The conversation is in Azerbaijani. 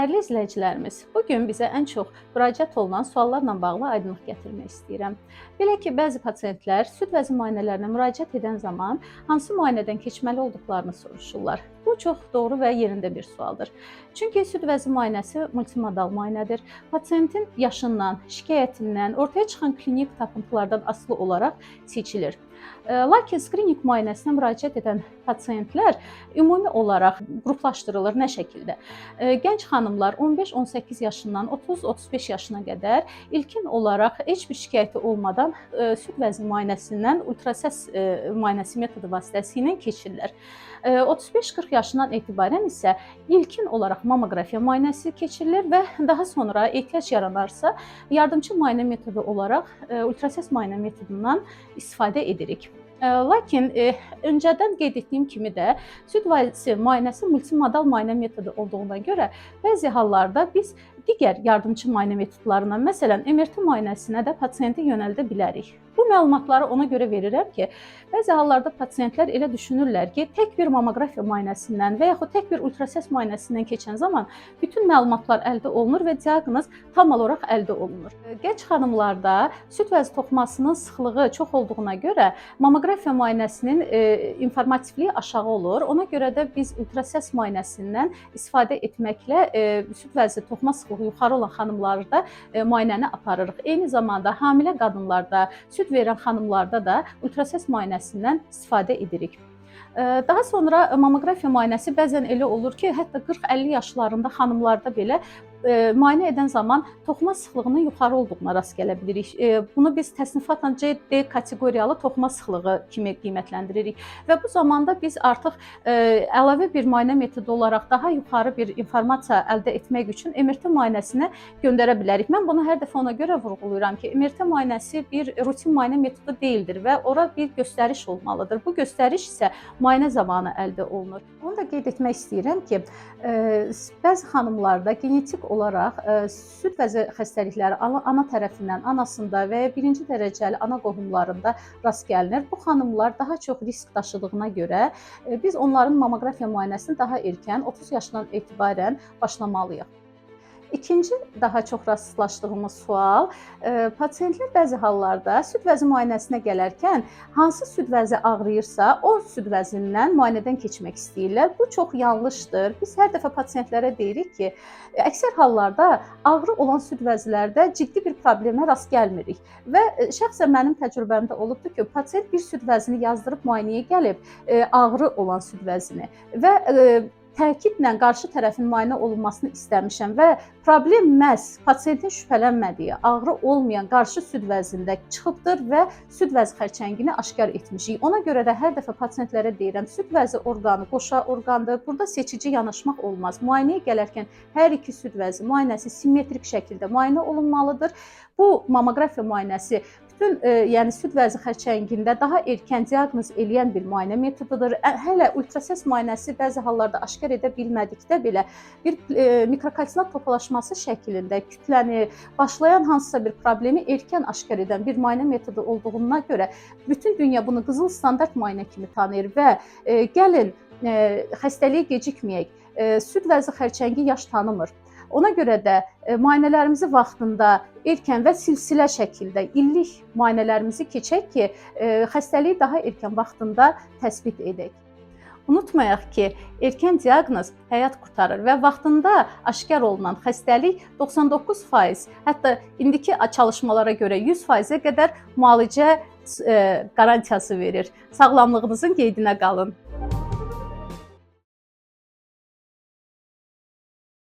Dəyərli izləyicilərimiz, bu gün bizə ən çox müraciət olunan suallarla bağlı aydınlıq gətirmək istəyirəm. Belə ki, bəzi pasientlər süd vəzi müayinələrinə müraciət edən zaman hansı müayinədən keçməli olduqlarını soruşurlar. Bu çox doğru və yerində bir sualdır. Çünki süd vəzi müayinəsi multimodal müayinədir. Pasientin yaşından, şikayətindən, ortaya çıxan klinik tapıntılardan asılı olaraq seçilir. Lakin skrininq müayinəsinə müraciət edən pasientlər ümumi olaraq qruplaşdırılır nə şəkildə? Gənc xanımlar 15-18 yaşından 30-35 yaşına qədər ilkin olaraq heç bir şikayəti olmadan süd vəzi müayinəsindən ultrasəs müayinəsi metodu vasitəsilə keçirlər. 35-40 yaşından etibarən isə ilkin olaraq mamoqrafiya müayinəsi keçirilir və daha sonra ehtiyac yaranarsa yardımçı müayinə metodu olaraq ultrasəs müayinə metodundan istifadə edirik. Lakin öncədən qeyd etdiyim kimi də süd vəzi müayinəsi multimodal müayinə metodu olduğuna görə bəzi hallarda biz digər yardımçı müayinə metodlarına, məsələn, MRT müayinəsinə də pasienti yönəldə bilərik. Bu məlumatları ona görə verirəm ki, bəzi hallarda pasientlər elə düşünürlər ki, tək bir mamoqrafiya müayinəsindən və yaxud tək bir ultrasəs müayinəsindən keçən zaman bütün məlumatlar əldə olunur və diaqnoz tam olaraq əldə olunur. Gənc xanımlarda süd vəzi toxumasının sıxlığı çox olduğuna görə mamoqrafiya müayinəsinin informativliyi aşağı olur. Ona görə də biz ultrasəs müayinəsindən istifadə etməklə süd vəzi toxuma sıxlığı yuxarı olan xanımlarda müayinəni aparırıq. Eyni zamanda hamilə qadınlarda, süd verən xanımlarda da ultrasəs müayinəsindən istifadə edirik. Daha sonra mamoqrafiya müayinəsi bəzən elə olur ki, hətta 40-50 yaşlarında xanımlarda belə müayinə edən zaman toxuma sıxlığının yuxarı olduğuna rast gələ bilirik. Bunu biz təsnifatla C, D kateqoriyalı toxuma sıxlığı kimi qiymətləndiririk və bu zamanda biz artıq əlavə bir müayinə metodu olaraq daha yuxarı bir informasiya əldə etmək üçün MRT müayinəsinə göndərə bilərik. Mən bunu hər dəfə ona görə vurğulayıram ki, MRT müayinəsi bir rutin müayinə metodu deyildir və ora bir göstəriş olmalıdır. Bu göstəriş isə müayinə zamanı əldə olunur. Onu da qeyd etmək istəyirəm ki, bəzi xanımlarda genetik olaraq süd vəzi xəstəlikləri ana tərəfindən, anasında və ya birinci dərəcəli ana qohumlarında rast gəlinir. Bu xanımlar daha çox risk daşıdığına görə biz onların mamoqrafiya müayinəsini daha erkən, 30 yaşdan etibarən başlamalıyıq. İkinci daha çox rastlaşdığımız sual, pasientlər bəzi hallarda süd vəzi müayinəsinə gələrkən hansı süd vəzi ağrıyırsa, o süd vəzindən müayinədən keçmək istəyirlər. Bu çox yanlışdır. Biz hər dəfə pasientlərə deyirik ki, əksər hallarda ağrı olan süd vəzilərdə ciddi bir problemə rast gəlmirik. Və şəxsən mənim təcrübəmdə olubdur ki, pasient bir süd vəzini yazdırıb müayinəyə gəlib, ağrı olan süd vəzini və təkidlə qarşı tərəfin müayinə olunmasını istəmişəm və problem məhz pasientin şübhələnmədiyi, ağrı olmayan qarşı süd vəzində çıxıbdır və süd vəzi xərçəngini aşkar etmişik. Ona görə də hər dəfə pasientlərə deyirəm, süd vəzi orqanı qoşa orqandır. Burada seçici yanaşmaq olmaz. Müayinəyə gələrkən hər iki süd vəzi müayinəsi simmetrik şəkildə müayinə olunmalıdır. Bu mamoqrafiya müayinəsi bütün yəni süd vəzi xərçəngində daha erkən diaqnoz eləyən bir müayinə metodudur. Hələ ultrasəs müayinəsi bəzi hallarda aşkar edə bilmədikdə belə bir mikrokalsinat topalaşması şəklində kütləni, başlayan hansısa bir problemi erkən aşkar edən bir müayinə metodu olduğuna görə bütün dünya bunu qızıl standart müayinə kimi tanıyır və gəlin xəstəliyə gecikməyək. Süd vəzi xərçəngi yaş tanımır. Ona görə də müayinələrimizi vaxtında, erkən və silsilə şəkildə illik müayinələrimizi keçək ki, xəstəliyi daha erkən vaxtında təsbit edək. Unutmayaq ki, erkən diaqnoz həyat qurtarır və vaxtında aşkar olunan xəstəlik 99%, hətta indiki çalışmalara görə 100%-ə qədər müalicə qarantiyası verir. Sağlamlığınızın qeydinə qalın.